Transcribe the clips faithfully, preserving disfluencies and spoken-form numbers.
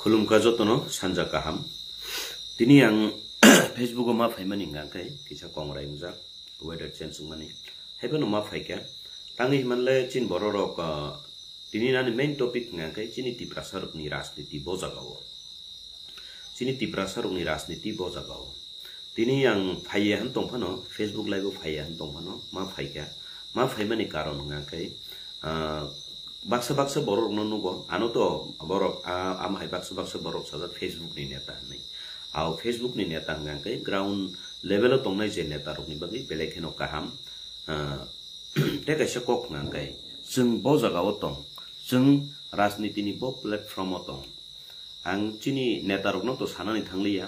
Khulumkha jotono sanja kaham. Tini ang Facebook o ma phaimani hwnkha khe kisa kongrai wngjak, weather change wngmani. Haiphano ma phaikha. Tangwi himanle chini bororok, ah, tini nani main topic hwnkha khe chini Tiprasa rokni rajniti bo jaga o. Chini Tiprasa rokni rajniti bo jaga o. Tini ang phaiya han tongphano, Facebook live o phaiya han tongphano, ma phaikha. Ma phaimani karon hwnkha khe, ah, baksa baksa borok rokno nugo, ano to borok, ah, ama hai baksa baksa borok sajak Facebook ni neta hinwi. Ao Facebook ni neta hwnkha khe ground level o tongnai je neta rokni bagwi belai kheno kaham. Ah, tei kaisa kok hwnkha khe chwng bo jaga o tong, chwng rajniti ni bo platform o tong. Ang chini neta rokno to sanani thangliya,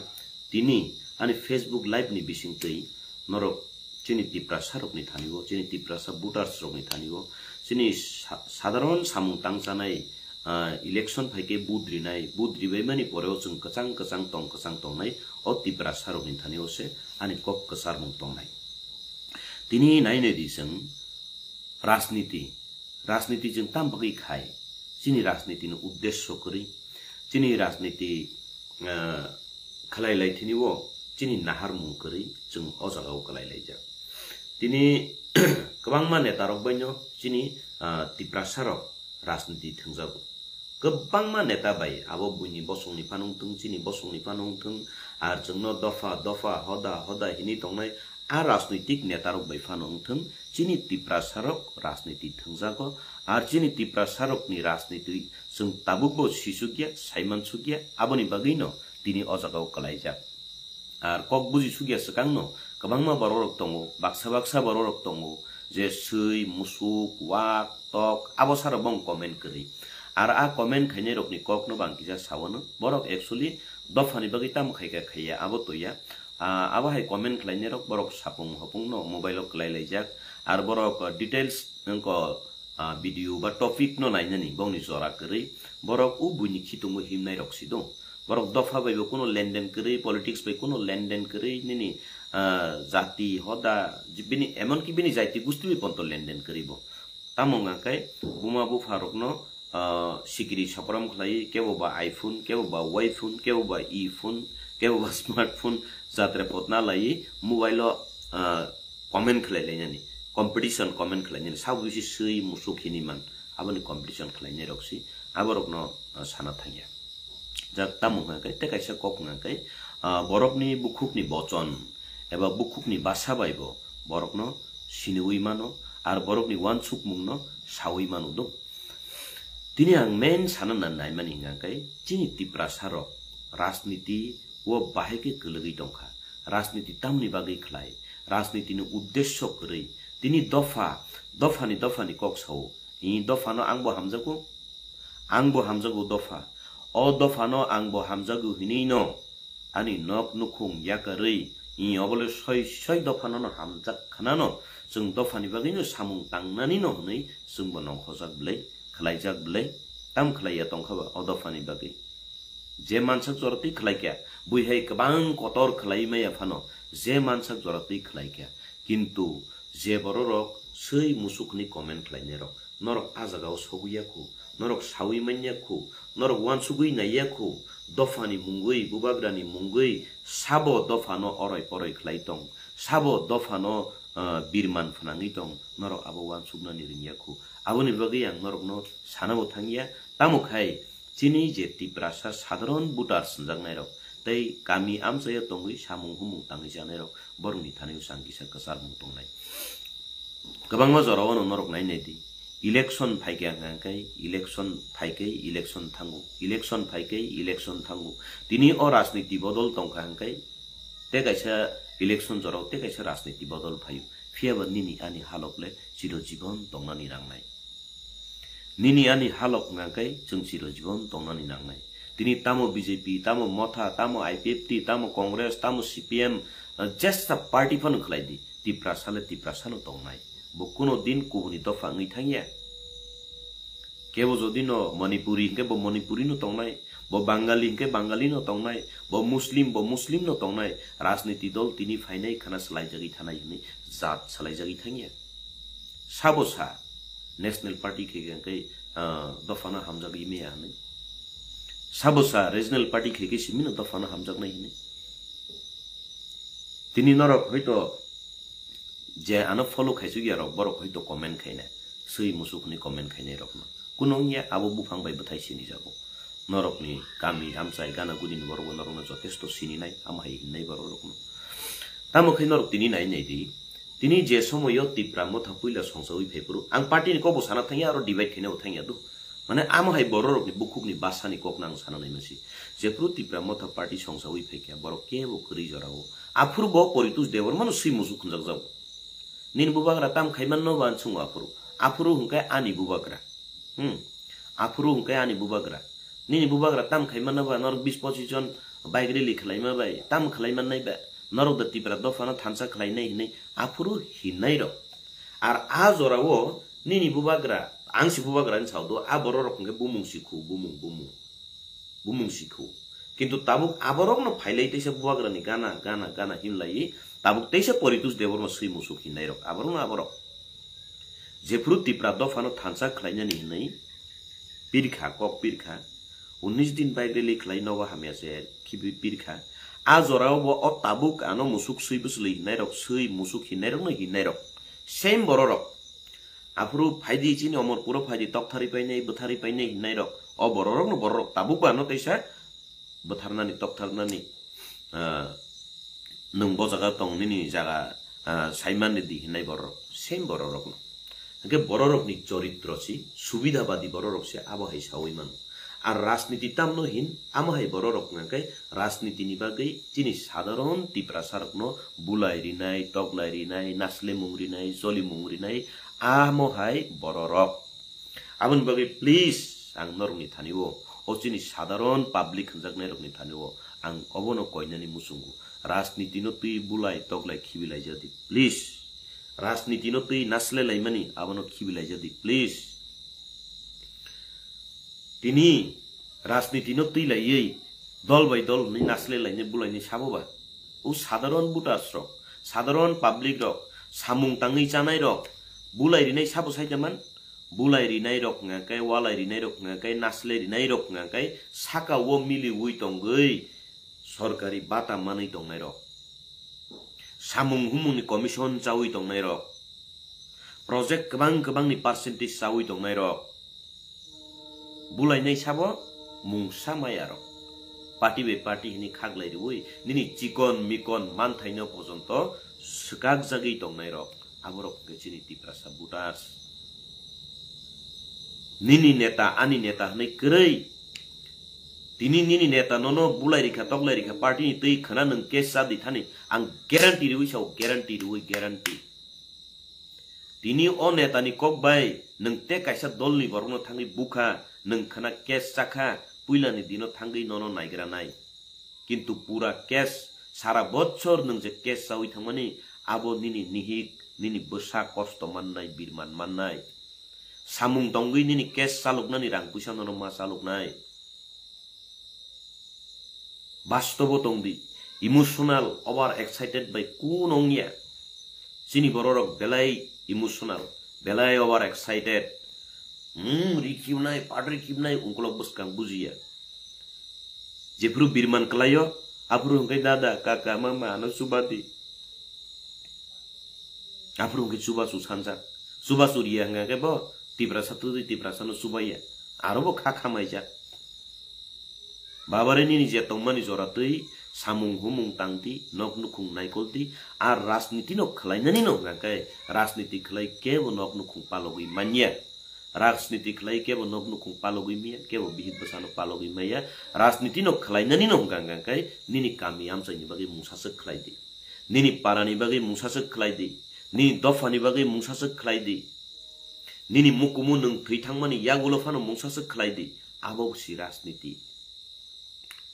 tini ani Facebook live ni bisingtwi norok chini Tiprasa rokni thani o, chini Tiprasa voters rokni thani o, chini sa-, sadharon samung tangchanai, ah, election phaikhe vote rinai, vote ribaimani poreo chwng kwchang kwchang tong kwchang tongnai o Tiprasa rokni thani o se ani kok kwcharmung tongnai. Tini nainai di chwng rajniti, rajniti chwng tam bagwi khai, chini rajniti ni uddesyo kwrwi, chini rajniti, ah, khlai lai thini o chini naharmung kwrwi chwng o jaga o kwlai laijak. Tini kwbangma neta rok bai no chini, ah, Tiprasa rok rajniti thwngjago. Kwbangma neta bai abo buini bosongni phano wngthwng, chini bosongni phano wngthwng, ar chwngno dopha dopha, hoda hoda hinwi tongnai a rajnoitik neta rok bai phano wngthwng, chini Tiprasa rok rajniti thwngjago, ar chini Tiprasa rokni rajniti chwng tabukbo sisukya, saimansukya, aboni bagwino tini o jaga o kwlaijak. Ar kok buji sukya swkangno kwbangma borok rok tongo, baksa baksa borok rok tongo, je swi, musuk, wak, tok, abo saro bong comment kwrwi. Ar a comment khainai rokni kokno bang kisa sawano, borok actually dophani bagwi tamo khaikha khaiya, abo toya. Ah, abo hai comment khlainai rok borok sapung hopungno mobile o kwlai laijak, ar borok details wngkha, ah, video ba topic no nainani bongni jora kwrwi, borok o buini khitungo himnai rok si do. Borok dopha bai bo kuno lenden kwrwi, politics bai kuno lenden kwrwi, nini, ah, jati, hoda, bini, emonki bini jati gusti bai ponto lenden kwrwi bo. Tamo wngkha khe buma bupha rokno, ah, sikiri sokrom khlai, kebo ba iPhone, kebo ba Y phone, kebo ba E phone, kebo ba smartphone, jatre potna lai mobile o, ah, comment khlai lainani, competition comment khlai nani, sabo bisi swi musuk hini man, aboni competition khlai nai rok si, abo rokno, ah, sana thangya. Jak tamo hwnka khe, tei kaisa kok hwnka khe, ah, borokni bukhukni bochon eba bukhukni basa bai bo borokno siniwi mano, ar borokni uansukmungno sawi mano do. Tini ang main sana na naimani hwnka khe, chini Tiprasa rok rajniti o bahai khe kwlwgwi tongkha. Rajniti tamni bagwi khlai, rajnitini uddesyo kwrwi, tini dopha, dophani, dophani kok sao, i dophano ang bo hamjago, ang bo hamjago dopha, o dophano ang bo hamjago hinwi no ani nok nukhung yakarwi, i obole soi soi dophano no hamjak khanano, chwng dophani bagwi no samung tangnani no hwnwi chwng bo nongkhorjak bwlai, khlaijak bwlai, tam khlaiya tongkha ba o dophani bagwi. Je mansak jora twi khlai kha, buihai kwbang kotor khlai maya phano, je mansak jora twi khlai kha. Kintu je bororok swi musuk hwnwi comment khlainairok, norok a jagao sogwi ya khu, norok sawi man ya khu, norok uansugwi nai ya khu, dophani mungwi, bubagrani mungwi, sabo dophano oroi poroi khlai tong, sabo dophano, ah, birman phnangwi tong, norok abo uansuknani ring ya khu. Aboni bagwi ang norokno sana bo thang ya, tamo khai, chini je Tiprasa sadharon voter swnjaknairok tei kami amchaio tongwi samung humung tangwi chanairok borokni thani-o chang kisa kwcharmung tongnai. Kwbangma jorao no norok nai nai di, election phaikha hwnkha khe election phaikai election thango, election phaikai election thango. Tini o rajniti bodol tongkha hwnkhe tei kaisa election jorao tei kaisa rajniti bodol phaio. Phiyaba nini ani halok le chiro jibon tongnani nangnai. Nini ani halok hwnka khe chwng chiro jibon tongnani nangnai. Tini tamo B J P, tamo Motha, tamo I P F T, tamo Congress, tamo C P M, uh, jesa party phano khlai di, Tiprasa le Tiprasa no tongnai. Bo kuno din kubuni dopha wngwi thangya. Kebo jodi no Manipuri hwnkhe bo Manipuri no tongnai, bo Bangali hwnkhe Bangali no tongnai, bo Muslim, bo Muslim no tongnai. Rajniti dol tini phainai khana swlaijagwi thanai hwnwi jat swlaijagwi thangya. Sabo sa National Party khe hwnkhe, ah, dophano hamjagwi maya hwnwi. Sabosa regional party khaikhe simino dophano hamjaknai hinwi. Tini norok hoito je ano follow khaisuk ya rok, borok hoito comment khaina, swi musuk hwnwi comment khainai rokno. Kuno wngya abo buphang bai bwthai sinijago. Norokni kami amchai gana gudini borokbo norokno jotesto sininai, amo hai hinnai borok rokno. Tamo khe norok tini nai nai di. Tini je somoyo Tipra Motha puila songsawi phai phuru, ang party ni kokbo sana thangya, aro divide khaina bo thangya do. Mane amo hai borok rokni bukhukni basani kokno ang sana nai masi. Jephuru Tipra Motha party songsawi phai kha, borok kebo kwrwi jorao. Aphuru bo Poritus Debbarmano swi musuk khunjak jago. Nini bubagra tam khaiman no ba ang chungo aphuru. Aphuru hwnkhe ani bubagra. Hmm. Aphuru hwnkhe ani bubagra. Nini bubagra tam khaiman no ba norok bis pochis jon bike rally khwlaima bai tam khwlaiman nai ba. Norok da Tipra dophano thansa khwlainai hinwi aphuru hinnairok. Ar a jorao nini bubagra, ang si bubagra ni sao do, a borok rok hwnkhe bumung sikhu, bumung, bumung. Bumung sikhu. Kintu tabuk aborokno phailai teisa bubagrani gana, gana, gana hinlai, tabuk teisa Poritus Debbarma swi musuk hinnairok, aborokno aborok. Jephuru Tipra dophano thansa khwlainani hinwi pirkha, kok pirkha, unis din bike rally khwlai nogo hamya se khibi pirkha. A jorao bo o tabuk ano musuk swi bwswlwi hinnairok, swi musuk hinnairokno hinnairok. Same bororok. Aphuru phaidi chini Omorpuro phaidi tokthari painai, bwthari painai hinnairok. O bororokno bororok tabuk bo ano teisa bwtharnani, toktharnani, ah, nwng bo jaga tong nini jaga, ah, saiman ridi hinai bororok, same bororokno. Hwnkhe bororokni choritro si, subidhabadi bororok se abo hai sawi mano. Ar rajniti tamno hin, amo hai bororok hwnkhe rajnitini bagwi chini sadharon Tiprasarokno bulai rinai, toklai rinai, naslemung rinai, jolimung rinai, amo hai bororok. Aboni bagwi please ang norokni thani-o, o chini sadharon public hwnjaknairokni thani-o ang obono koinani muchungo. Rajnitino twi bulai toklai khibilaijadi, please. Rajnitino twi naslelaimani abono khibilaijadi, please. Tini rajnitino twi laiwi dol bai dol hwnwi naslelainai bulainai sabo ba? O sadharon voters rok, sadharon public rok, samung tangwi chanai rok, bulai rinai sabo sai da man? Bulai rinai rok hwnga khe, walai rinai rok hwnga khe, naslai rinai rok hwnga khe, saka o miliwi tongwi sorkari bata manwi tongnai rok, samung humungni commission chawi tongnai rok, project kwbang kwbangni percentage chawi tongnai rok, bulainai sabo mungsa maya rok. Party bai party hini khaklai riwi nini chikon mikon manthaino pojonto swkakjagwi tongnai rok, aborok hwnkhe chini Tiprasa voters. Nini neta, ani neta hwnwi kwrwi. Tini nini neta nono bulai rikha, toklai rikha, party ni twi khwna nwng case cha di thani. Ang guarantee riwi sao, guarantee riwi, guarantee. Tini o netani kok bai nwng tei kaisa dolni borokno thangwi bukha, nwng khwna case chakha, puilani dino thangwi nono naigranai. Kintu pura case, sara bochor nwng je case chawi thangmani, abo nini nihik, nini bwsa kosto mannai, birman mannai. Samung tongwi nini case chaloknani rang puisa nono ma chaloknai. Bastobo tongdi, emotional, over excited bai kuno wngya. Chini bororok belai emotional, belai over excited. Hmm, ri khibnai, patri khibnai, ungkolok bwskang bujiya. Jephuru birman kwlaio, aphuru hwnkhe dada, kaka, mama, ano chubadi. Aphuru hwnkhe chubachu sanjak. Chubachu riya hwnkha khe bo Tiprasa twtwi Tiprasano chubaiya. Aro bo kha khamaijak. Babare nini je tongmani jora twi samung humung tangdi, nok nukhung naikoldi, ar rajnitino khwlainanino hwnkha khe rajniti khwlai kebo nok nukhung palogwi manya. Rajniti khwlai kebo nok nukhung palogwi maya, kebo bihik bwsano palogwi maya. Rajnitino khwlainanino hwnkha hwnkha khe nini kami amchaini bagwi mungsaswk khwlaidi. Nini parani bagwi mungsaswk khwlaidi. Nini dophani bagwi mungsaswk khwlaidi. Nini mukumu nwng thwi thangmani yagulo phano mungsaswk khwlaidi. Abo si rajniti.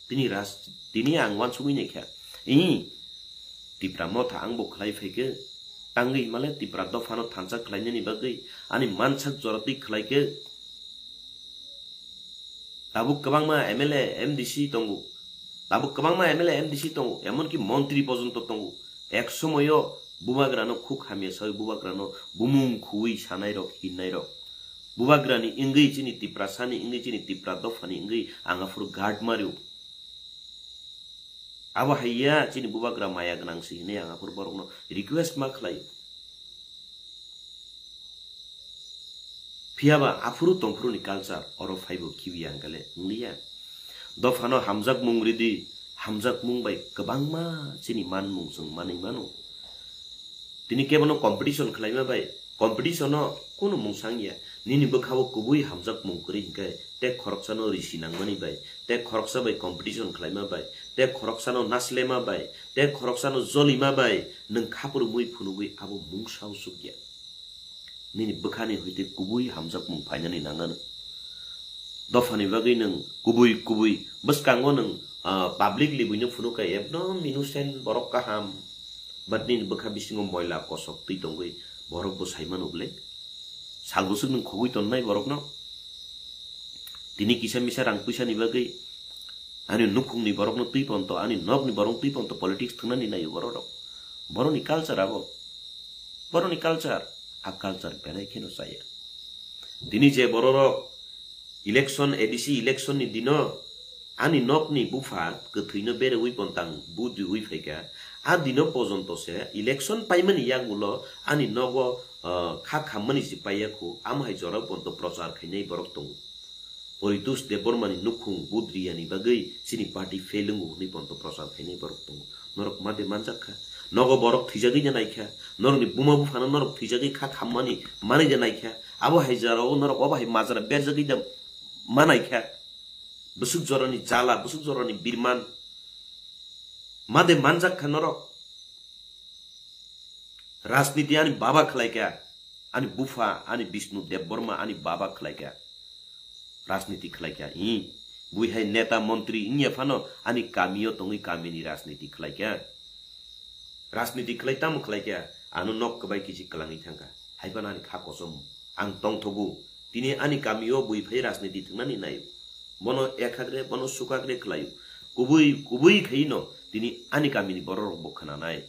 Tini ras-, tini ang uansugwi naikha. Ih, Tipra Motha ang bo khwlai phaikhe. Tangwi himale Tipra dophano thansa khwlainani bagwi ani mansak joratwi khwlaikhe. Tabuk kwbangma M L A, M D C tongo. Tabuk kwbangma M L A, M D C tongo. Emonki montri porjonto tongo. Ek somoyo bubagrano khuk hamya sawi bubagrano bumung khuwi sanairok, hinnairok. Bubagrani wngwi, chini Tiprasani wngwi, chini Tipra dophani wngwi ang aphuru guard mario. Abo hai ya, chini bubagra maya gwnang si hinwi ang aphuru borokno request ma khlaio. Phiyaba aphuru tongphuru ni culture oro phaibo khibiya hwnkhe le wngliya. Dophano hamjakmung ridi, hamjakmung bai kwbangma chini manmung chwng manwi mano. Tini kebono competition khlaima bai, competition o kunu mung sangya. Nini bwkhao kubui hamjakmung kwrwi hwnkhe, tei khoroksano risi nangmani bai, tei khoroksa bai competition khlaima bai, tei khoroksano naslema bai, tei khoroksano jolima bai, nwng khapurumui phunugwi abo mungsa o chukya. Nini bwkhani hwite kubui hamjakmung phainani nangano. Dophani bagwi nwng kubui kubui bwskango nwng, ah, publicly buino phunukha ekdom innocent borok kaham. But nini bwkha bisingo moila kosok twi tongwi borok bo saimano bwle. Sal bwswk nwng khogwi tonnai borokno. Tini kisa misa rang puisani bagwi ani nukhungni borokno twi ponto, ani nokni borok twi ponto politics thwngnani naio bororok. Boroni culture abo. Boroni culture, a culture belai kheno chaya. Tini je bororok election, A D C election ni dino ani nokni bupha kwthwino berewi pontang vote riwi phaikha, a dino pojonto se election paimani yagulo ani nogo, ah, kha khammani si paiyakhu, amo hai jorao ponto prochar khainai borok tongo. Poritos Debbarmani nukhung vote riyani bagwi chini party fail wngo hwnwi ponto prochar khainai borok tongo. Norok ma de manjak kha. Nogo borok thwijagwi de naikha. Norokni buma buphano norok thwijagwi kha khammani manwi de naikha. Abo hai jorao norok obo hai majra berjagwi de ma naikha. Bwswk jorani jala, bwswk jorani birman. Ma de manjak kha norok. Rajniti ani baba khlaikha, ani bupha, ani Bishnu Debbarma, ani baba khlaikha. Rajniti khlaikha, i. Bui hai neta montri wngya phano ani kamio tongwi kamini rajniti khlaikha. Rajniti khlai tamo khlaikha, ano nok kwbai kisi kwlangwi thangkha. Hai phano ani kha kosom. Ang tongthogo. Tini ani kamio bui phai rajniti thwngnani naio. Bono ekhagre, bono sukagre khlaio. Kubui, kubui khaino tini ani kamini bororok bo khnanai.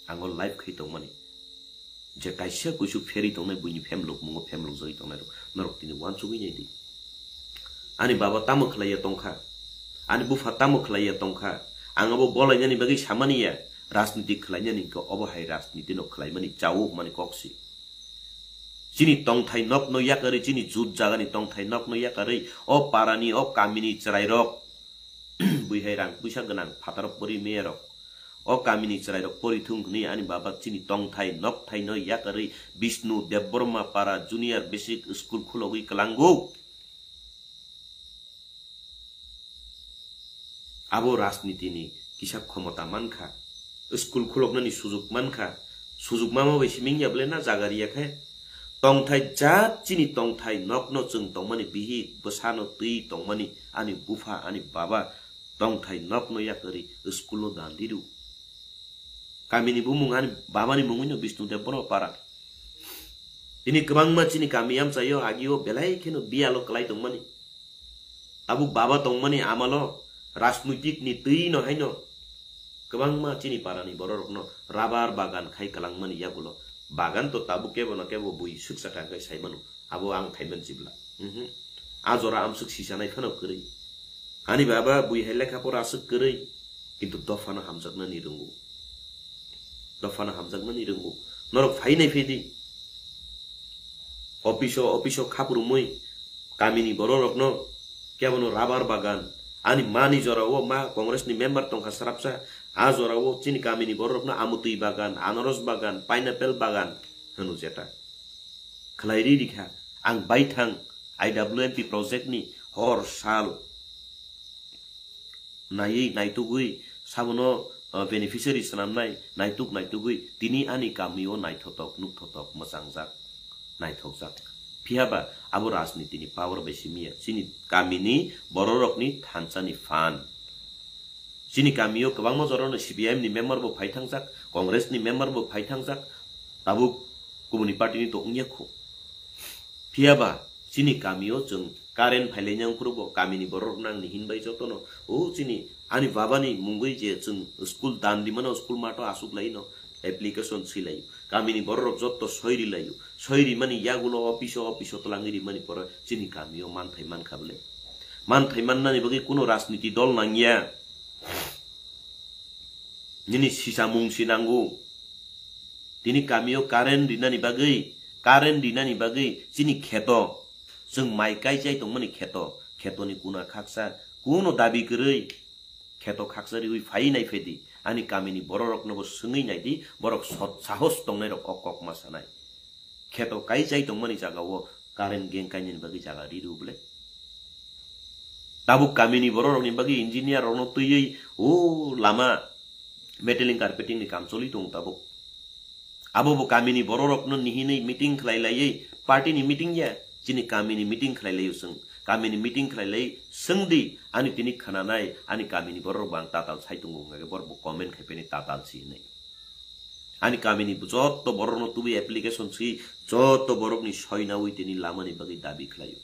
Ango live khai tongmani. Je kaisa kuisu pheri tongnai buini phem lukmungo phem lukjagwi tongnai rok. Norok tini uansugwi nai di. Ani baba tamo khlaiya tongkha. Ani bupha tamo khlaiya tongkha. Ang abo bolainani bagwi samani ya. Rajniti khlainani hwnkhe obo hai rajniti no khlaimani chao hwnmani kok si. Chini tongthai nokno yakarwi, chini jut jagani tongthai nokno yakarwi, o parani, o kamini chwrairok, bui hai rang puisa gwnang phataro pori meyarok, o kamini chwrairok pori thung hwnwi ani baba chini tongthai nokthaino yakarwi Bishnu Debbarma para Junior Basic School khulogwi kwlango. Abo rajnitini kisa khomota mankha, school khuloknani sujuk mankha, sujuk mama bai simi wngya bwle na jaga riya khe? Tongthai jat chini tongthai nokno chwng tongmani bihik bwsano twi tongmani ani bupha ani baba tongthai nokno yakarwi school-o dan diru. Kamini bumung ani babani mungwino Bishnu Debbarma para. Tini kwbangma chini kami amchaio agio belai kheno biyalo kwlai tongmani. Tabuk baba tongmani amalo rajnoitik ni twi no haino kwbangma chini parani bororokno rabar bagan khai kwlangmani yagulo bagan to tabuk kebo no kebo bui swksa kha khai saimano abo ang thaiman chibla. Mhm. A jora amswk sisanai phano kwrwi. Ani baba bui hai lekha pora aswk kwrwi, kintu dophano hamjaknani rwngo. Dophano hamjaknani rwngo. Norok phainai phaidi. Office-o, office-o khapurumui kamini bororokno kebono rabar bagan. Ani mani jorao ma Congress ni member tongkha srapsa. A jorao chini kamini bororokno amutwi bagan, anaros bagan, pineapple bagan hwno jeta. Khlai ri rikha. Ang baithang I W M P project ni hor sal naiwi naitugwi sabono, uh, beneficiary swnamnai naituk naitugwi tini ani kamio naithotok nukthotok mwchangjak naithokjak. Phiyaba abo rajnitini power bai simiya chini kamini bororokni thansani phan. Chini kamio kwbangma jorano C P I M ni member bo phai thangjak, Congress ni member bo phai thangjak, tabuk kubuni party ni to wngya khu. Phiyaba chini kamio chwng current phailai nang phuru bo kamini borok nang ni hinbai jotono o chini ani babani mungwi je chwng school dan rimano school mato asuk laino application swi laio. Kamini borok jotto soi ri laio. Soi rimani yagulo office o, office o twlangwi rimani pore chini kamio manthai mankha bwle. Manthai mannani bagwi kuno rajniti dol nangya. Nini sisamung si nango. Tini kamio current rinani bagwi, current rinani bagwi chini kheto, chwng mai kai chai tongmani kheto, khetoni kuna khaksa, kuno dabi kwrwi, kheto khaksa riwi phai nai phedi, ani kamini bororoknobo swngwi naidi, borok sot sahos tongnairok o kok ma sanai. Kheto kai chai tongmani jagao current gang kainani bagwi jaga ri rw bwle. Tabuk kamini bororokni bagwi engineer rokno twiwi o lama metallic carpeting ni kam choli tongo tabuk. Abo bo kamini bororokno nihinwi meeting khlai laiwi, party ni meeting ya, chini kamini meeting khlai laio chwng. Kamini meeting khlai lai swngdi, ani tini khwnanai, ani kamini bororok bo ang tatal sai tongo hwnga khe borok bo comment khai pheni tatal si hinwi. Ani kamini jotto borokno tubui application si, jotto borokni soinawi tini lamani bagwi dabi khlaio.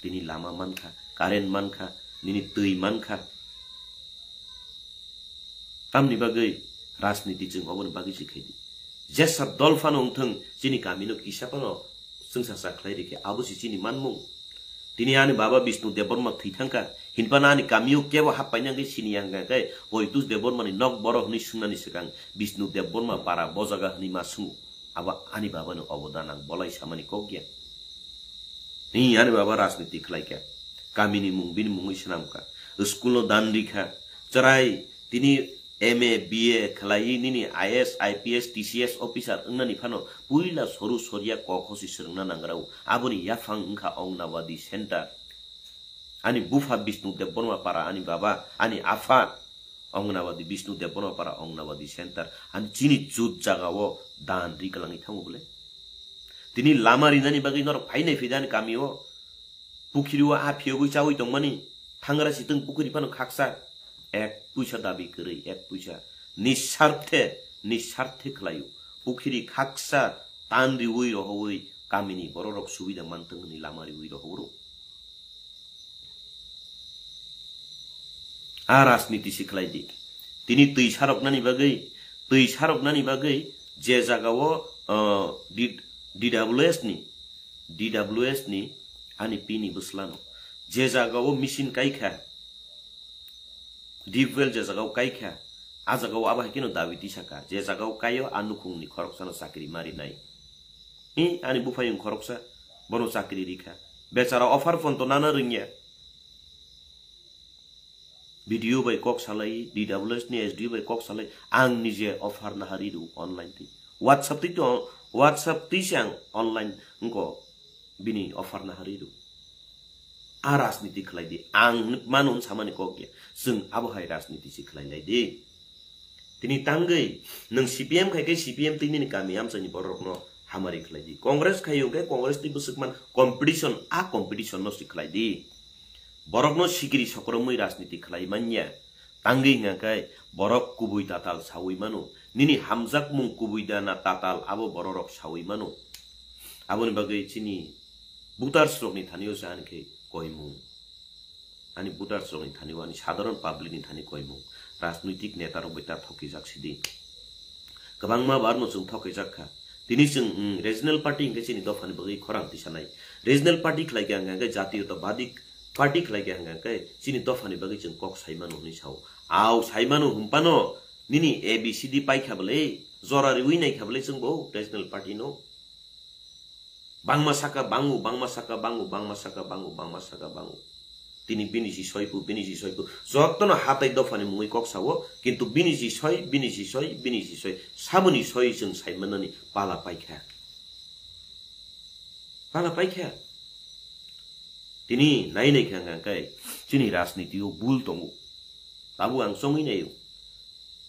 Tini lama mankha, current mankha, nini twi mankha. Tamni bagwi rajniti chwng oboni bagwi se khaidi. Jesa dol phano wngthwng, chini kamino kisa phano chwngsa cha khlai rikhe, abo se chini manmung. Tini ani baba Bishnu Debbarma thwi thangkha, hinphano ani kamio kebo happaina hwnkhe sini ya hwnkha khe, Poitus Debbarmani nok boro hwnwi swngnani swkang Bishnu Debbarma para bo jaga hwnwi ma swngo. Abo ani babani obodan ang bolai samani kok ya. Ni ani baba rajniti khlaikha. Kamini mung bini mungwi swnamkha. School-o dan rikha. Chwrai tini M A, B A khlaiwi nini I A S, I P S, T C S officer wngnani phano puila soru soria kok hosi swrwngna nangrao. Aboni yaphang wngkha Ongnabadi Center. Ani bupha Bishnu Debbarma para, ani baba, ani apha Ongnabadi, Bishnu Debbarma para Ongnabadi Center. Ani chini chut jagao dan ri kwlangwi thango bole. Tini lama rinani bagwi norok phainai phida ani kamio. Pukhiri o a phiyogwi chawi tongmani, thangra sitwng pukhiri phano khaksa, ek puisa dabi kwrwi, ek puisa. Nisarthe, nisarthe khlaio. Pukhiri khaksa tan riwi rohowi kamini bororok subida mantwng hwnwi lama riwi rohoro. A rajniti si khlai di. Tini twi saroknani bagwi, twi saroknani bagwi je jagao, uh, D-, D W S ni, D W S ni ani pini bwslano je jagao machine kaikha, deep well je jagao kaikha, a jagao abo hai kheno dabi tisaka, je jagao kaio a nukhungni khoroksano chakri marinai. I ani buphayung khoroksa, bono chakri rikha. Bechara offer phone to nana rwngya. B D O bai kok salai, D W S ni S D O bai kok salai, ang nije offer nahari rw online twi. WhatsApp twi to, WhatsApp twi se ang online wngko bini offer nahari rw. A rajniti khlai di, ang mano samani kok ya, chwng abo hai rajniti se khlai lai di. Tini tangwi nwng C P M khai khe C P M twi nini kami amchaini bororokno hamari khlai di. Congress khai hwnkhe Congress twi bwswk man competition, a competition no se khlai di. Borokno sikiri sokromwi rajniti khlai manya. Tangwi hwnkha khe borok kubui tatal sawi mano. Nini hamjakmung kubui da na tatal abo bororok sawi mano. Aboni bagwi chini voters rokni thanio se ani khe koimung. Ani voters rokni thani o, ani sadharon public ni thani koimung, rajnoitik neta rok bai ta thokijak sidi. Kwbangma bar no chwng thokijak kha. Tini chwng, mm, regional party hinkhe chini dophani bagwi khorang tisanai. Regional party khlai khe hwnkha hwnkhe jatiyotabadi party khlai khe hwnkha hwnkhe chini dophani bagwi chwng kok sai mano hwnwi sao. Au sai mano hwnphano nini A B C D pai kha bwle, jora riwi nai kha bwle chwng bo regional party no. Bangma saka bango, bangma saka bango, bangma saka bango, bangma saka bango. Tini bini si soipu, bini si soipu. Jotono hatai dophani mungwi kok sao, kintu bini si soi, bini si soi, bini si soi. Saboni soi chwng sai manani pala paikha. Pala paikha. Tini nai nai kha hwnkha khe chini rajniti o bul tongo. Tabuk ang chongwi naio.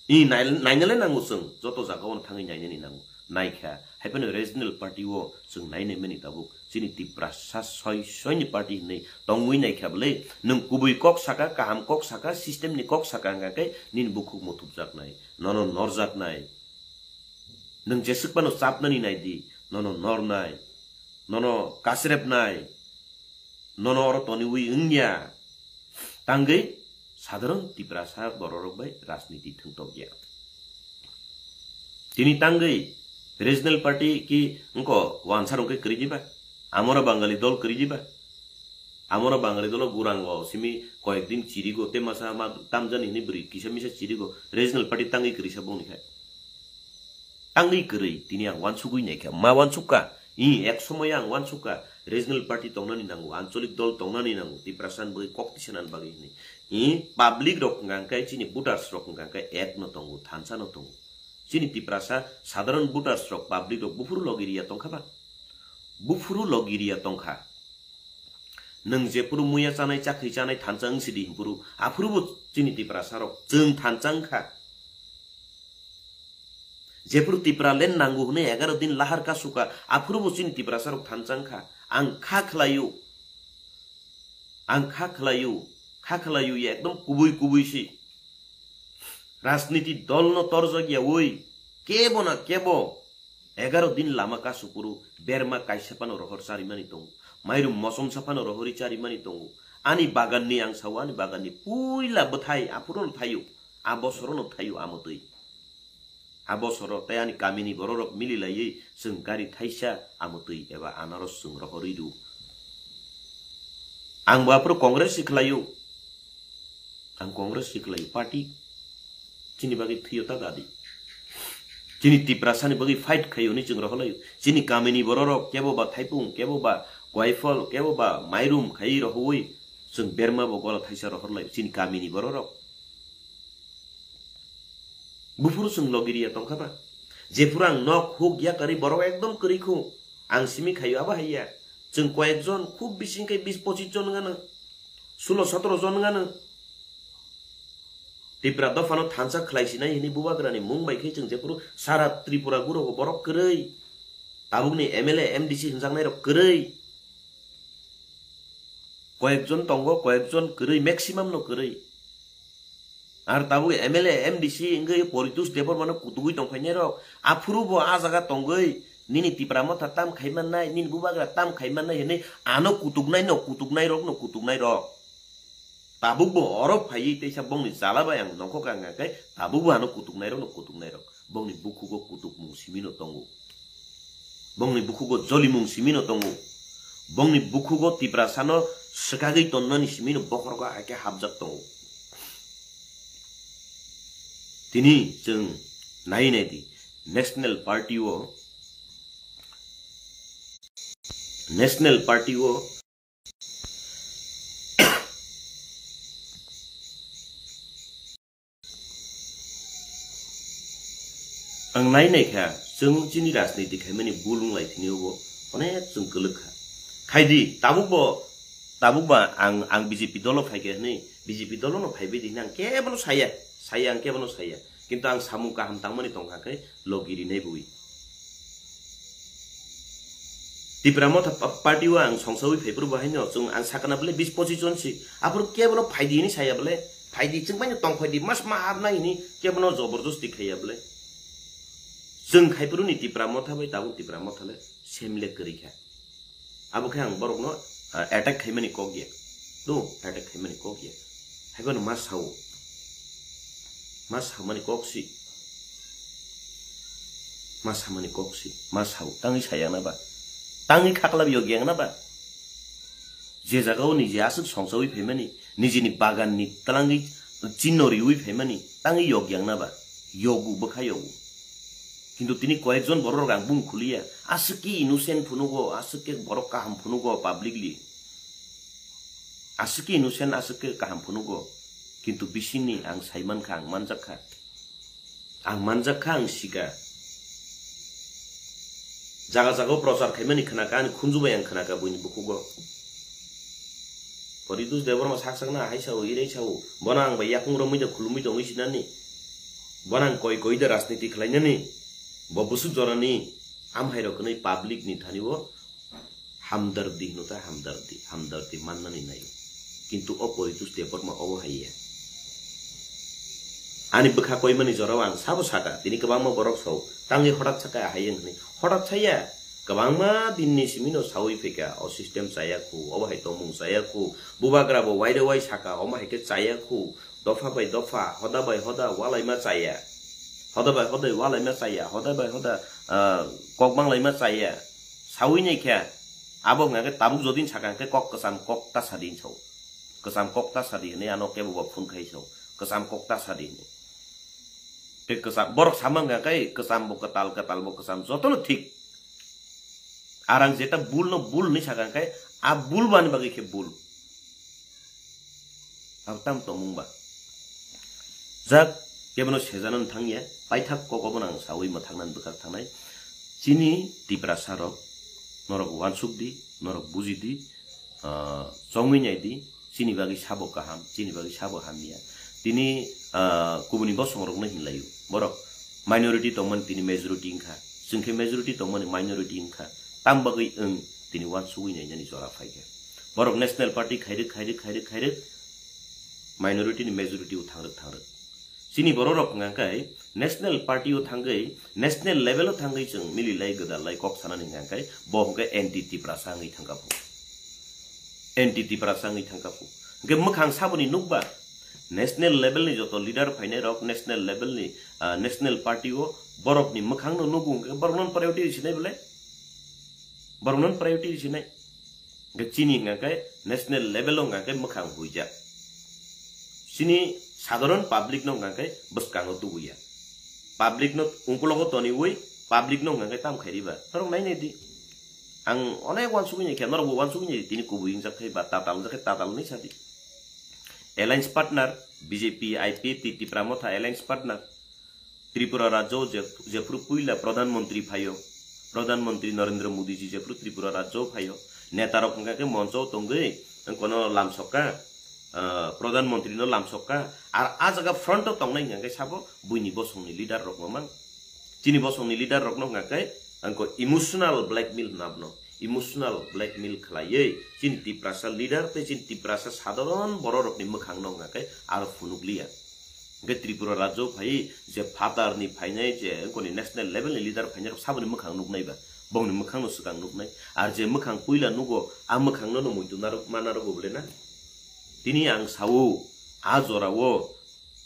I nai-, nainale nango chwng, joto jagao no thangwi nainani nango. Naikha, haiphano regional party o chwng nainai mani tabuk. Chini Tiprasa soi, soini party hinwi tongwi naikha bwle, nwng kubui kok saka, kaham kok saka, system ni kok saka hwnkha khe nini bukhuk muthupjaknai, nono norjaknai. Nwng jeswk phano chapnani naidi, nono nornai, nono kasrepnai. Nono oro toniwi wngya. Tangwi sadharon Tiprasa bororok bai rajniti thwngtokya. Tini tangwi Regional party ki wngko wansa rok khe kwrwi diba? Amora Bangali dol kwrwi diba? Amora Bangali dolo gurango simi koyek din chirigo te masa ma tamjani hini bwrwi kisa misa chirigo regional party tangwi kwrwi sa bongni khai. Tangwi kwrwi tini ang wansugwi naikha, ma wansukka? I ek somoya ang wansukka regional party tongnani nango, ancholik dol tongnani nango, Tiprasa ni bagwi kok tisanani bagwi hini. I public rok hwnkha khe chini voters rok hwnkha khe ek no tongo, thansa no tongo. Chini Tiprasa sadharon voters rok, public rok buphuru logi riya tongkha ba? Buphuru logi riya tongkha. Nwng jephuru muya chanai, chakhwi chanai, thansa wng sidi hinphuru, aphuru bo chini Tiprasa rok chwng thansa wngkha. Jephuru Tipraland nango hwnwi egaro din lahar kasuka, aphuru bo chini Tiprasa rok thansa wngkha. Ang kha khlaio, ang kha khlaio, kha khlaio, ekdom kubui kubui si. Rajniti dol no torjak ya oi, kebo na kebo egaro din lama kasupuru berma kaisa phano rohor charimani tongo, mairum mosom sa phano rohori charimani tongo. Ani bagan ni ang sao, ani bagan ni puila bwthai aphuru no thaio, a bosoro no thaio amotwi. A bosoro tei ani kamini bororok mililaiwi chwng gari thaisa amotwi eba anaros chwng rohorwi rw. Ang bo aphuru Congress si khlaio. Ang Congress si khlaio, party chini bagwi thwiyo ta dadi. Chini Tiprasa ni bagwi fight khaio hwnwi chwng rohorlaio. Chini kamini bororok kebo ba Thaipung, kebo ba Koiphol, kebo ba Mairum khaiwi rohorwi chwng berma bo gola thaisa rohorlaio chini kamini bororok. Buphuru chwng logi riya tongkha ba? Jephuru ang nok huk yakarwi borok ekdom kwrwi khu. Ang simi khaio abo haiya. Chwng koyekjon khub bising khe bis pochis jon wngano. Sulo sotoro jon wngano. Tipra dophano thansa khlai sinai hwnwi bubagrani mung bai khe chwng jephuru sara Tripura gurogo borok kwrwi. Tabukni M L A, M D C hwnjaknairok kwrwi. Koyekjon tongo, koyekjon kwrwi, maximum no kwrwi. Ar tabuk M L A, M D C wngwi Poritush Debbarmano kutugwi tongphainairok, aphuru bo a jaga tongwi nini Tipra Motha tam khai mannai, nini bubagra tam khai mannai hwnwi ano kutuknaino kutuknairokno kutuknairok. Tabuk bo oro phaiwi teisa bongni chala bai ang nongkhor kha hwnkha khe tabuk bo ano kutuknairokno kutuknairok. Bongni bukhugo kutukmung simino tongo. Bongni bukhugo jolimung simino tongo. Bongni bukhugo Tiprasano swkagwi tonnani simino bokhorgo hai khe hapjak tongo. Tini chwng nai nai di, National Party o, National Party o Ang nai nai kha, chwng chini rajniti khaimani bul wng lai thini obo onek chwng kwlwk kha. Khai di, tabuk bo, tabuk ba ang, ang B J P dolo phai khe hwnwi, B J P dolo no phai bai di hwnwi ang kebono saya, saya ang kebono saya. Kintu ang samung kaham tangmani tong kha khe logi rinai bui. Tipra Motha pa-, party o ang songsawi phai phuru bo haino chwng ang sakana bole bis pochis jon si. Aphuru kebono phai di hwnwi saya bole, phai di chwng bai no tong phai di, mas ma hapnai hwnwi kebono joborjosti khaiya bole. Chwng khai phuru ni Tipra Motha bai tabuk Tipra Motha le same le kwrwi kha. Abo khe ang borokno, ah, attack khaimani kok ya. Do, attack khaimani kok ya. Haiphano ma sao. Ma samani kok si. Ma samani kok si. Ma sao. Tangwi sayang na ba? Tangwi khaklap yog yang na ba? Je jaga o niji aswk songsawi phaimani, nijini bagan ni twlangwi chinno riwi phaimani, tangwi yog yang na ba? Yogu, bwkha yogu. Kintu tini koyekjon borok rok ang bung khuliya. Aswk khe innocent phunugo, aswk khe borok kaham phunugo publicly. Aswk khe innocent, aswk khe kaham phunugo. Kintu bisingni ang sai mankha, ang manjak kha. Ang manjak kha, ang sika. Jaga jaga o prochar khaimani khwnaka, ani khunju bai ang khwnaka buini bukhugo. Poritus Debbarma sak sakna hai sao, irai sao. Bono ang bai yakung romwi da khulumwi tongwi sinani. Bono ang koi koi da rajniti khlainani. Bo bwswk jorani amhai rok hwnwi public ni thani o hamdardi hwno ta, hamdardi, hamdardi mannani nai. Kintu o Poritus Debbarma obo hai ya. Ani bwkha koimani jorao ang sabo saka, tini kwbangma borok sao, tangwi hotat saka hai wng hwnwi. Hotat saya, kwbangma dinni simino sawi phaikha, o system chaya khu, obo hai tongmung chaya khu, bubagra bo waire wai saka, omo hai khe chaya khu, dopha bai dopha, hoda bai hoda, walaima chaya. Hoda bai hoda walaima chaya, hoda bai hoda, ah, kok banglaima chaya. Sawi nai khe, abo hwnga khe tabuk jodin sakha khe kok kwcham kok ta sadin sao. Kwcham kok ta sadi hwnwi ano kebo bo phone khai sao. Kwcham kok ta sadi hwnwi. Tei kwcham, borok sama hwnga khe kwcham bo kwtal, kwtal bo kwcham, jotono thik. Arang jeta bul no bul hwnwi sakha khe, a bul bani bagwi khe bul. Ang tam tongmung ba. Jak, kebono sejano thangya, paithak kok obono ang sawi mwthangna bwkhak thangnai. Chini Tiprasa rok, norok wansuk di, norok buji di, ah, chongwi nai di, chini bagwi sabo kaham, chini bagwi sabo hamya. Tini, ah, kubuni bosong rokno hinlaio. Borok minority tongmani tini majority wngkha. Chwng khe majority tongmani minority wngkha. Tam bagwi wng tini wansugwi nainani jora phaikha. Borok National Party khairwk, khairwk, khairwk, khairwk. Minority ni majority o thangrwk thangrwk. Chini borok rok hwnka khe national party o thangwi, national level o thangwi chwng mililai gwdalai kok sanani hwnka khe bo hwnka anti Tiprasa wngwi thangkha phu. Anti Tiprasa wngwi thangkha phu. Hwnkhe mwkhang saboni nukba national level ni joto leader phainai rok national level ni, ah, national party o borok ni mwkhang no nugo hwnkhe borok no priority sinai bole? Borok no priority sinai. Hwnkhe chini hwnka khe national level o hwnka khe mwkhang huijak. Chini sadharon public no hwnka khe bwskango tubuya. Public no ungkulogo toniwi public no hwnka khe tam khairiba. Norok nainai di. Ang onek wansugwi naikha, norok bo wansugwi nai di, tini kubui wngjak khe ba tatal wngjak khe tatal hwnwi sadi. Alliance partner, B J P, I P F T, Tipra Motha alliance partner. Tripura rajyo je, jephru puila Pradhan Mantri phaio, Pradhan Mantri Narendra Modi ji jephru Tripura rajyo phaio, neta rok hwnka khe moncho tongwi kono lamsokka, ah, Pradhan Mantri no lamsokka, ar a jaga front o tongnai hwnka khe sabo buini bosongni leader rok mamang. Chini bosongni leader rokno hwnka khe angko emotional blackmail hwnna bono, emotional blackmail khlaiwi chini Tiprasa leader tei chini Tiprasa sadharon borok rokni mwkhang no hwnka khe aro phunukliya. Hwnkhe Tripura rajyo phai je phatar ni phainai je wngkoni national level ni leader phainai rok saboni mwkhang nuknai ba, bongni mwkhang no swkang nuknai. Ar je mwkhang puila nugo, a mwkhang no no muitu narwk ma narwgo bole na? Tini ang sao, a jora o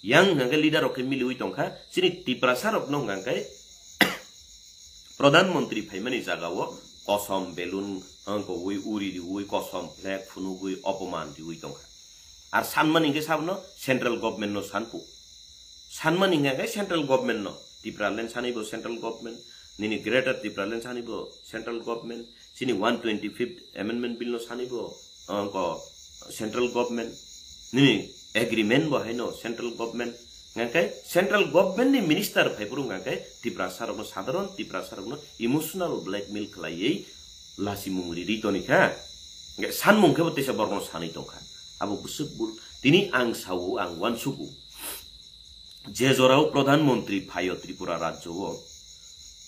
yang hwnka khe leader rok khe miliwi tongkha, chini Tiprasa rok no hwnka khe Pradhan Mantri phaimani jaga o kosom balloon wngkogwi uri riwi kosom flag phunugwi opoman riwi tongkha. Ar sanmani hwnkhe sabono central government no sanphu. Sanmani hwnkhe central government no. Tipraland sanibo central government, nini Greater Tipraland sanibo central government, chini one twenty-fifth Amendment Bill no sanibo, ah, ko central government, nini agreement bo haino central government. Hwnkhe central government ni minister phaiphuru hwnkhe Tiprasa rokno, sadharon Tiprasa rokno emotional blackmail khlaiwi lasimung riri tonikha. Hwnkhe sanmung khe bo teisa borokno sanwi tongkha. Abo bwswk bul. Tini ang sao, ang uansugo. Je jorao Pradhan Mantri phaio Tripura rajyo o,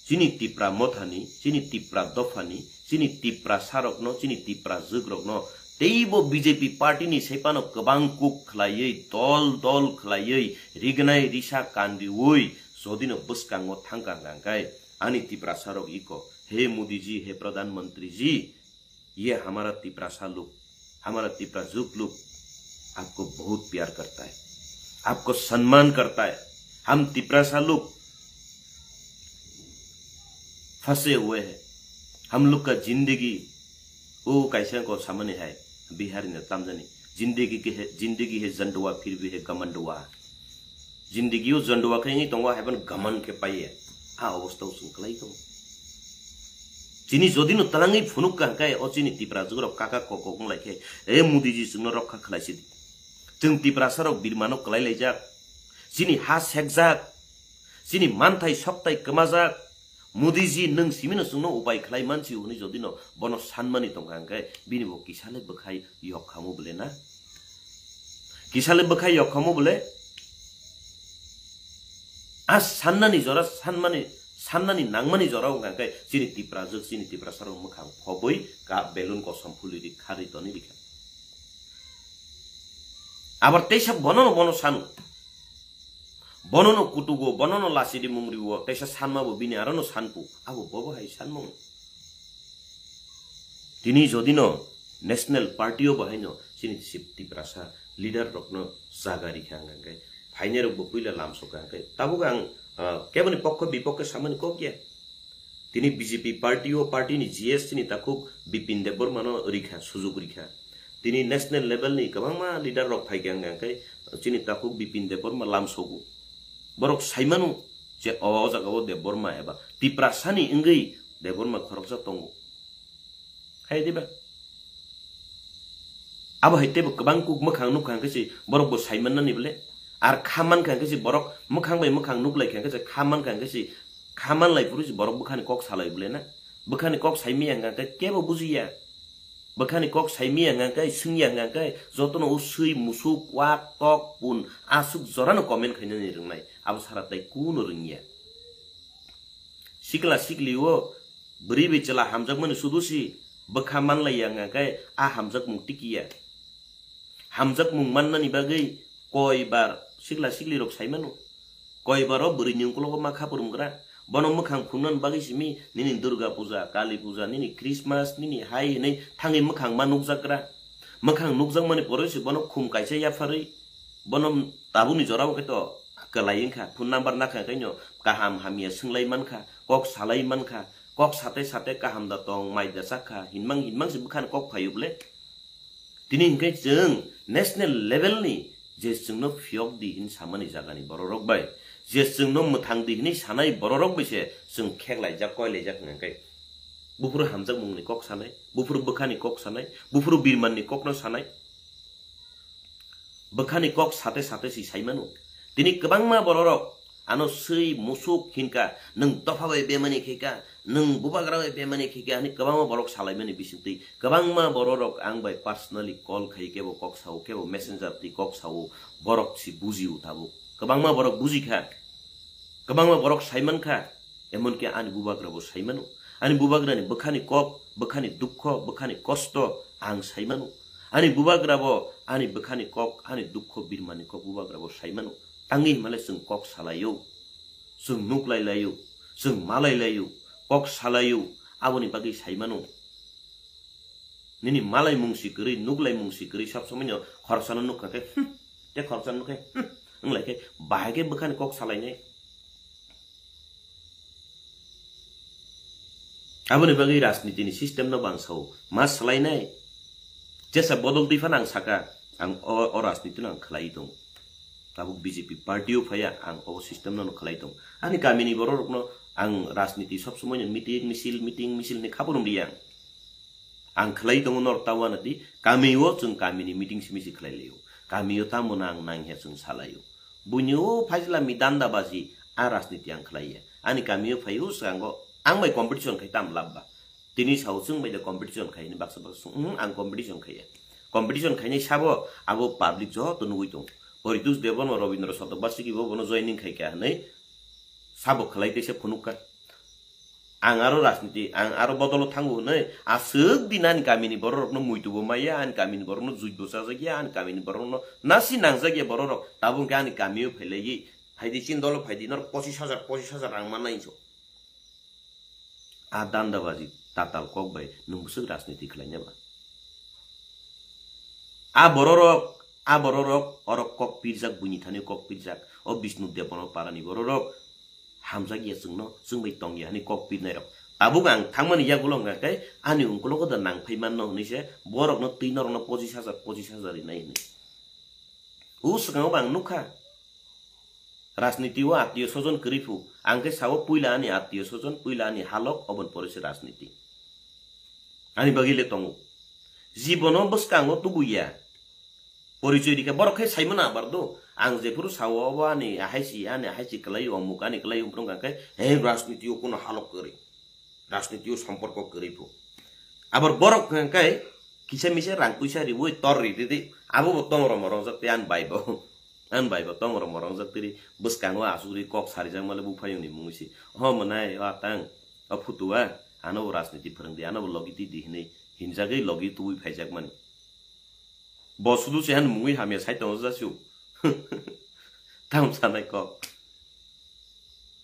chini Tipra Mothani, chini Tipra Dophani, chini Tiprasa rokno, chini Tipra jwk rokno, teibo B J P party ni sephano kwbang kuk khlaiwi, dol dol khlaiwi, rignai risa kanriwi, jodino bwskango thangkha hwnkhe, ani Tiprasa rok iko, he Modi ji, he Pradhan Mantri ji, ये हमारा तिपरासा लोग, हमारा तिपरा जुग लोग आपको बहुत प्यार करता है, आपको सम्मान करता है। हम तिपरासा लोग फंसे हुए हैं, हम लोग का जिंदगी, वो कैसे को सामने है, बिहारी ने तमजनी, जिंदगी की है, जिंदगी है जंडवा, फिर भी है गमंडवा। Jindigi o jondwa khe wngwi tongo, haiphano gaman khe paiya. A obostha o chwng kwlai tongo. Chini jodi no twlangwi phunuk ka hwnkhe, o chini Tipra jugrok kaka kok kok wng lai khe, e Modi ji chwngno rokha khlai sidi. Chwng Tiprasa rok birmano kwlai laijak. Chini ha sekjak. Chini manthai soktai kwmajak. Modi ji, nwng simino chwngno upai khlai mansi hwnwi jodi no bono sanmani tongkha hwnkhe, bini bo kisa le bwkhai yok khamu bole na? Kisa le bwkhai yok khamu bole? A sannani jora, sanmani, sannani nangmani jora wngkha hwnkhe chini Tiprajwk, chini Tiprasarok mwkhang phobwi ka belun kosom phulwi ri kharwi tonwi rikha. Abar teisa bono no bono sanu. Bono no kutugo, bono no lachidi mungriwo, teisa sanma bo bini aro no sanpu. Abo bobo hai sanmung. Tini jodi no National Party o bo haino chini Tip-, Tiprasa leader rok no jaga rikha hwnkhe, phainai rok bo puila lamsokha hwnkhe. Tabuk ang Ah, keboni pokho bipokhe samani kok ya. Tini B J P party o party ni G S chini takhuk Bipin Debbarma no rikha, sujuk rikha. Tini national level ni kwbangma leader rok phai khe ang khe chini takhuk Bipin Debbarma lamsogo. Borok saimano je o jaga o Debbarma eba Tiprasa ni wngwi Debbarma khoroksa tongo. Hai diba? Abo hai teibo kwbang kuk mwkhang nukha hwnkhe se borok bo sai mannani bole. Ar kha mankha hwnkhe se borok mwkhang bai mwkhang nuklai kha hwnkhe se kha mankha hwnkhe se kha manlai phuru se borok bwkhani kok salai bole na. Bwkhani kok sai miya hwnkha hwnkhe kebo bujiya. Bwkhani kok sai miya hwnkha hwnkhe swngya hwnkha hwnkhe jotono o swi musuk wak tok pun aswk jorano comment khainani rwngnai. Abo sara tai kuno rwngya. Sikla sikli o bwrwi bai chwla hamjakmani sudu si bwkha manlaiya hwnkha khe a hamjakmung tikiya. Hamjakmung mannani bagwi koi bar sikla sikli rok sai mano. Koi bar o bwrwi ni ukologo ma kha phurumgra. Bono mwkhang phungnani bagwi simi nini Durga puja, Kali puja, nini Christmas, nini hai hinwi thangwi mwkhang ma nukjakgra. Mwkhang nukjakmani poroi se bono khum kaisa yapharwi bono tabukni jorao khe to kwlai wngkha, phone number nakha khaino kaham hamya swnglaimani kha, kok salaimankha, kok sate sate kaham da tong, mai da chakha, hinmang hinmang se bwkhani kok phaio bole. Tini hinkhe chwng national level ni je chwngno phiyok di hin samani jagani bororok bai, je chwngno mwthang di hinwi sanai bororok bai se chwng kheklaijak, koilaijak hwnkhe. Buphuru hamjakmungni kok sanai, buphuru bwkhani kok sanai, buphuru birmanni kokno sanai. Bwkhani kok sate sate si sai mano. Tini kwbangma bororok ano swi musuk hinka, nwng dopha bai bemani khaika, nwng bubagra bai bemani khaika, hwnwi kwbangma borok salaimani bisingtwi. Kwbangma bororok ang bai personally call khai kebo kok sao, kebo messenger twi kok sao, borok si bujio tabuk. Kwbangma borok bujikha, kwbangma borok saimankha. Emonki ani bubagra bo sai mano. Ani bubagrani bwkhani kok, bwkhani dukho, bwkhani kosto ang sai mano. Ani bubagra bo ani bwkhani kok, ani dukho birmani kok bubagra bo sai mano. Tangwi himale chwng kok salaio, chwng nuklai laio, chwng malai laio, kok salaio, aboni bagwi sai mano. Nini malai mungsi kwrwi, nuklai mungsi kwrwi, sab somoi no khoroksa no nukha khe, hmm, te khoroksa nukhe, hmm, wnglai khe, bahai khe bwkhani kok salainai. Aboni bagwi rajniti ni system no bang sao, ma swlainai. Jesa bodol twi phano ang saka, ang o, o rajniti no ang khlai tong. Tabuk B J P party o phaiya, ang o system no khlai tong. Ani kami ni borok rok no ang rajniti sob somoi no meeting, misil, meeting, misil ni khabar ri ang. Ang khlai tongo norok ta uanadi, kami o chwng kami ni meeting simi se khlai laio. Kami o tamo na ang nang he chwng salaio. Buini o phaisla mi danda baji a rajniti ang khlaiya. Ani kami o phai o swango ang bai competition khai tam lab ba. Tini sao chwng bai da competition khai ni baksa baksa, hmm, ang competition khaiya. Competition khainai sabo abo public joto nugui tong. Poritus Debon o Robindra Satobasiki bo bono joining khai kha hinwi sabo khlai kaisa phunuk kha. Ang aro rajniti, ang aro bodolo thango hwnwi, aswk din ani kamini bororokno muitu bo maya, ani kamini borokno juj bo chajak ya, ani kamini borokno nasi nangjak ya bororok, tabuk hwnkhe ani kamio phailaigwi, phaidi chini dolo phaidi, norok pochis hajar, pochis hajar rang mannai hinso. A dandabaji tatal kok bai nwng bwswk rajniti khlaina ba? A bororok, a bororok, orok kok pirjak, buini thani kok pirjak, o Bishnu Debon o parani bororok, hamjak ya chwngno, chwng bai tong ya hani kok pirnai rok. Tabuk ang thangmani yagulo hwnkha khe ani ungkulogo da nang phai manno hwnwi se borokno twi norokno pochis hajar, pochis hajar rinai hwnwi. O swkango bo ang nukha. Rajniti o attiyo sojon kwrwi phu. Ang khe sao puila ani attiyo sojon, puila ani halok, oboni pore se rajniti. Ani bagwi le tongo. Jibono bwskango tubuya. Porichoi rikha, borok khe saimano abar do. Ang jephuru sao obo ani ahai si, ani ahai si kwlai, omuk ani kwlai, omuk wngkha khe, he rajniti o kuno halok kwrwi. Rajniti o somporko kwrwi phu. Abar borok hwnkhe kisa misa rang puisa riwi tor ri ridi. Abo bo tongro morok jak tei ani bai bo. Ani bai bo tongro morok jak tei bwskango asugri kok sarijak male buphayungni mungwi si. Ho mwnai o atang, o phutu a, ano bo rajniti phwrwng di, ano bo logi twi di hinwi hinjagwi logi tubui phaijak mani. Bo sudu se han mungwi hamya sai tongo jasiu. Tam sanai kok.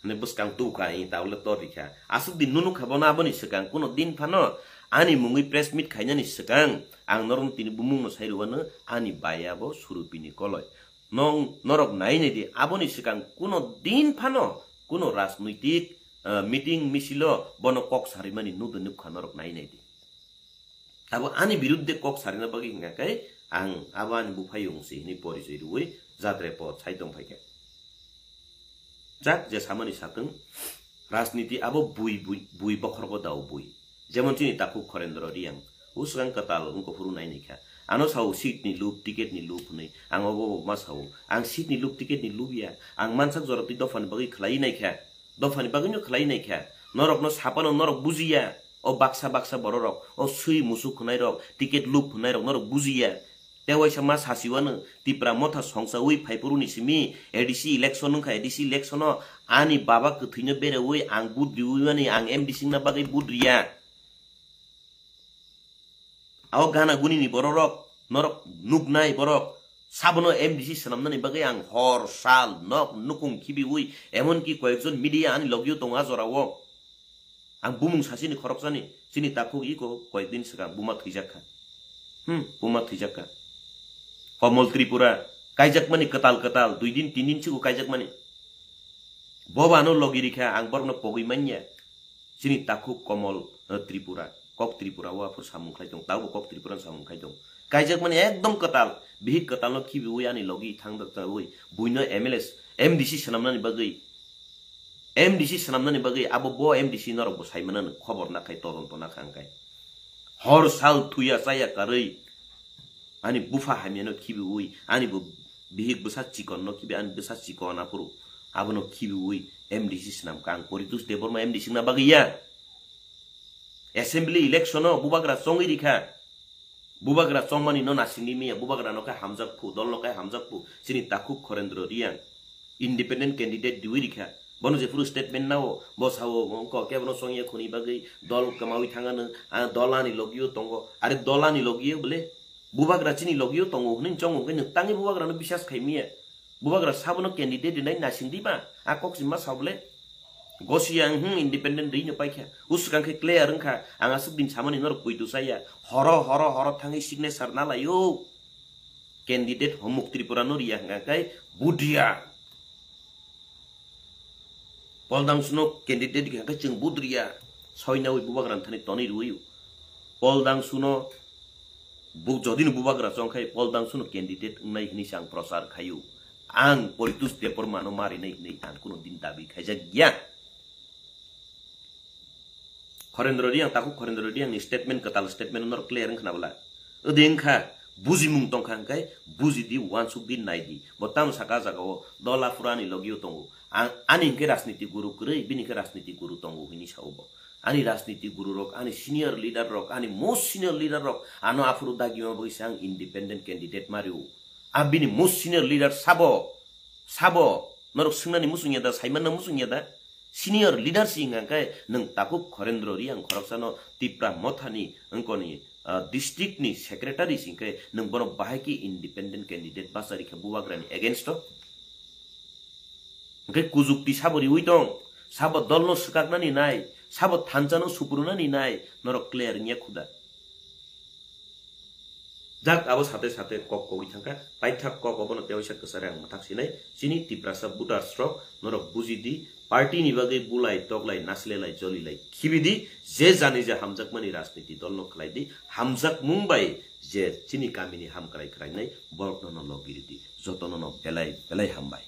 Hwnwi bwskang tukha, i taule tor rikha. Aswk din nunu kha bono aboni swkang kuno din phano ani mungwi press meet khainani swkang ang norokno tini bumungno sai rwano ani bai abo Surupini koloi. Nong norok nai nai di, aboni swkang kuno din phano Kuno rajnoitik, ah, meeting misilo bono kok sarimani nudo nukha norok nai nai di. Abo ani birudde kok sarina bagwi hingka khe ang abo ani buphayung se hini porichoi rwui jatre po sai tong phaikha. Jak je samani satwng, rajniti abo bui, bui, bui bokhorgo dao bui. Jemon chini takhuk Khorendro Riang, uswkang kwtal wngkha phuru nai naikha. Ano sao seat ni lup, ticket ni lup hwnwi. Ang obo obo ma sao. Ang seat ni lup, ticket ni lup ya. Ang mansak jora twi dophani bagwi khlai naikha. Dophani bagwino khlai naikha. Norokno sapano norok bujiya. O baksa baksa bororok, o swi musuk hwnairok, ticket lup hwnairok norok bujiya. Tei waisa ma sasiwano Tipra motha songchaui phaiphuru ni simi A D C election wngkha, A D C election o ani baba kwthwino bereui ang budriui mani ang M D C wngna bagwi budriya. Abo gana guni ni bororok, norok nuknai borok, sabono M D C swnamnani bagwi ang hor, sal, nok, nukung khibiui, emonki koyekjon media ani logio tongo a jorao. Ang bumung sasini khoroksani, chini takhuk iko koyekdin swkang buma thwijak kha. Hmm, buma thwijak kha. Komol Tripura, kaijakmani kwtal kwtal, dui din, tin din sigo kaijakmani. Boba ano logi rikha, ang borokno pogwi manya. Chini takhuk Komol, eh, Tripura, kok Tripura o aphuru samung khlai tong, tabo kok Tripura samung khlai tong. Kaijakmani ekdom kwtal, bihik kwtalno khibiui ani logi thangjakjaui, buino M L A, M D C swnamnani bagwi, M D C swnamnani bagwi abo bo M D C norokbo sai manano, khobor nakhai, todonto nakha hwnkhe. Hor sal thuya chaya karwi ani bupha hamyano khibiui, ani bo bihik bwsa chikonno khibi, ani bwsa chikon aphuru abono khibiui M D C swnamkha. Ang Poritos Debbarma M D C wngna bagwi ya. Assembly election o bubagra chongwi rikha. Bubagra chongmani no nasingwi manya, bubagra no khe hamjak phu, dol no khe hamjak phu. Chini takhuk Khorendro Riang independent candidate diwi rikha. Bono jephuru statement nao, bo sao, wngkha kebono chongya khuni bagwi dol kwmawi thangano, ah, dol ani logio tongo. Are dol ani logio bole? Bubagra chini logio tongo hwnwi chongo hwnkhe nwng tangwi bubagrano bisas khai manya. Bubagra sabono candidate rinai nasing diba? A kok sima sa bole? Gosi ang, hmm, independent rino paikha. Uswkang khe clear wngkha. Ang aswk din samani norok poito saya. Horo, horo, horo thangwi signature na laio. Candidate Homuk Tripura no riya hwnkha khe budriya. Poldang suno candidate hwnkha khe chwng budriya. Soinawi bubagra thani tonwi rwio. Poldang suno Bu-, jodi no bubagra chong khai Poldang suno candidate wngnai hwnwi se ang prochar khaio. Ang Poritos Debbarma no marinai hwnwi ang kuno din dabi khaijak ya. Khorendro Riang, takhuk Khorendro Riang ni statement, kwtal statement norok clear wngkha na bwla? Odi wngkha, bujimung tongkha hwnkhe bujidi, uansukdi, naidi. Bo tamo saka jagao dol aphuru ani logio tongo. Ang, ani hwnkhe rajniti guru kwrwi, bini hwnkhe rajniti guru tongo hwnwi sao bo. Ani rajniti guru rok, ani senior leader rok, ani most senior leader rok, ano aphuru dagima bagwi se ang independent candidate mario. A bini most senior leader sabo, sabo, norok swngnani muchung ya da, saimanna muchung ya da? Senior leader si hwnkha khe nwng takhuk Khorendro Riang khoroksano Tipra mothani wngkoni, ah, district ni secretary si hwnkhe nwng bono bahai khe independent candidate bachari khe bubagrani against o? Hwnkhe kujukti sabo riui tong, sabo dolno swkaknani nai, sabo thanchano suprunani nai, norok clear wngya khuda. Jak abo sate sate kok kogwi thangkha, paithak kok obono tewaisa kwchari ang mwthak sinai, chini Tiprasa voters rok norok bujidi, party ni bagwi bulai, toklai, nasilelai, jolilai, khibidi, je jani je hamjakmani rajniti dolno khlaidi, hamjakmung bai je chini kamini hamkrai khwrainai, borokno no logiridi, jotono no belai belai hambai.